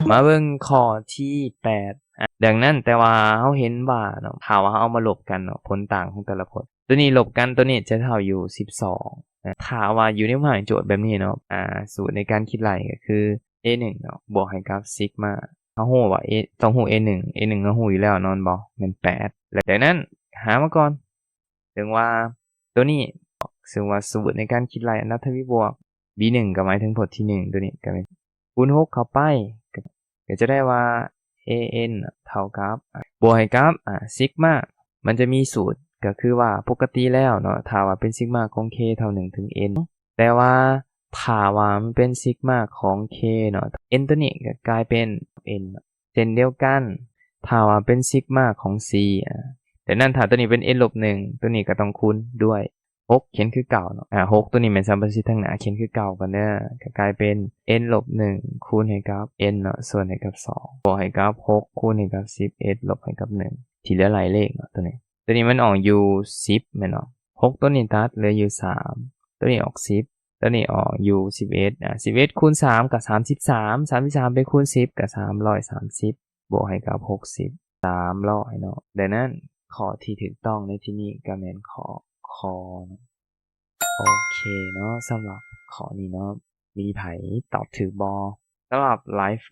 ມາເບິ່ງຂໍ້ທີແປດ ອາ ດັ່ງນັ້ນ ແຕ່ວ່າເຮົາເຫັນວ່າເນາະ ຖ້າວ່າເຮົາເອົາມາລົບກັນເນາະ ຜົນຕ່າງຂອງແຕ່ລະຄົນ ຕົວນີ້ລົບກັນ ຕົວນີ້ຈະເທົ່າຢູ່ສິບສອງນະ. ຖ້າວ່າຢູ່ໃນບັນຫາໂຈດແບບນີ້ເນາະ ອາ ສູດໃນການຄິດໄລ່ກໍຄື ເອໜຶ່ງເນາະ ບວກໃຫ້ກັບຊິກມາ ເຮົາຮູ້ວ່າເອ ຕ້ອງຮູ້ເອໜຶ່ງ ເອໜຶ່ງເຮົາຮູ້ຢູ່ແລ້ວເນາະ ແມ່ນແປດ ແລະ ດັ່ງນັ້ນຫາມາກ່ອນ ເຊິ່ງວ່າຕົວນີ້ ເຊິ່ງວ່າສູດໃນການຄິດໄລ່ອັນດັບທະວີບວກ ບີໜຶ່ງກໍໝາຍເຖິງພົດທີໜຶ່ງ ຕົວນີ້ກໍແມ່ນຄູນຫົກເຂົ້າໄປ ກໍຈະໄດ້ວ່າ ເອເອັນ ເທົ່າກັບ ບວກໃຫ້ກັບ ອາ ຊິກມາ ມັນຈະມີສູດ ກໍຄືວ່າປົກກະຕິແລ້ວເນາະ ຖ້າວ່າເປັນຊິກມາຂອງ K ເທົ່າໜຶ່ງເຖິງ N ແຕ່ວ່າຖ້າວ່າມັນເປັນຊິກມາຂອງ K ເນາະ N ຕົວນີ້ກໍກາຍເປັນ N ເຊັ່ນດຽວກັນ ຖ້າວ່າເປັນຊິກມາຂອງ C ອາ ດັ່ງນັ້ນ ຖ້າຕົວນີ້ເປັນ N ລົບໜຶ່ງ ຕົວນີ້ກໍຕ້ອງຄູນດ້ວຍຫົກ ຂຽນຄືເກົ່າເນາະ ອາ ຫົກຕົວນີ້ແມ່ນສຳປະສິດທາງໜ້າ ຂຽນຄືເກົ່າກ່ອນເດີ ກໍກາຍເປັນ N ລົບໜຶ່ງ ຄູນໃຫ້ກັບ N ເນາະ ສ່ວນໃຫ້ກັບສອງ ບວກໃຫ້ກັບຫົກ ຄູນໃຫ້ກັບສິບເອັດ ລົບໃຫ້ກັບໜຶ່ງ ທີ່ເຫຼືອໄລ່ເລກເນາະ ຕົວນີ້ ຕົວນີ້ມັນອອກຢູ່ສິບແມ່ນບໍ່ ຫົກຕົວນີ້ຕັດ ເຫຼືອຢູ່ສາມ ຕົວນີ້ອອກສິບ ຕົວນີ້ອອກຢູ່ສິບເອັດ ອາ ສິບເອັດຄູນສາມກໍສາມສິບສາມ ສາມສິບສາມໄປຄູນສິບກໍສາມຮ້ອຍສາມສິບ ບວກໃຫ້ກັບຫົກສິບ ສາມຮ້ອຍເນາະ. ດັ່ງນັ້ນ ຂໍ້ທີ່ຖືກຕ້ອງໃນທີ່ນີ້ກໍແມ່ນຂໍ້ ຄ ເນາະ. ໂອເຄເນາະ ສຳລັບຂໍ້ນີ້ເນາະ ມີໃຜຕອບຖືກບໍ່? ສຳລັບໄລຟ໌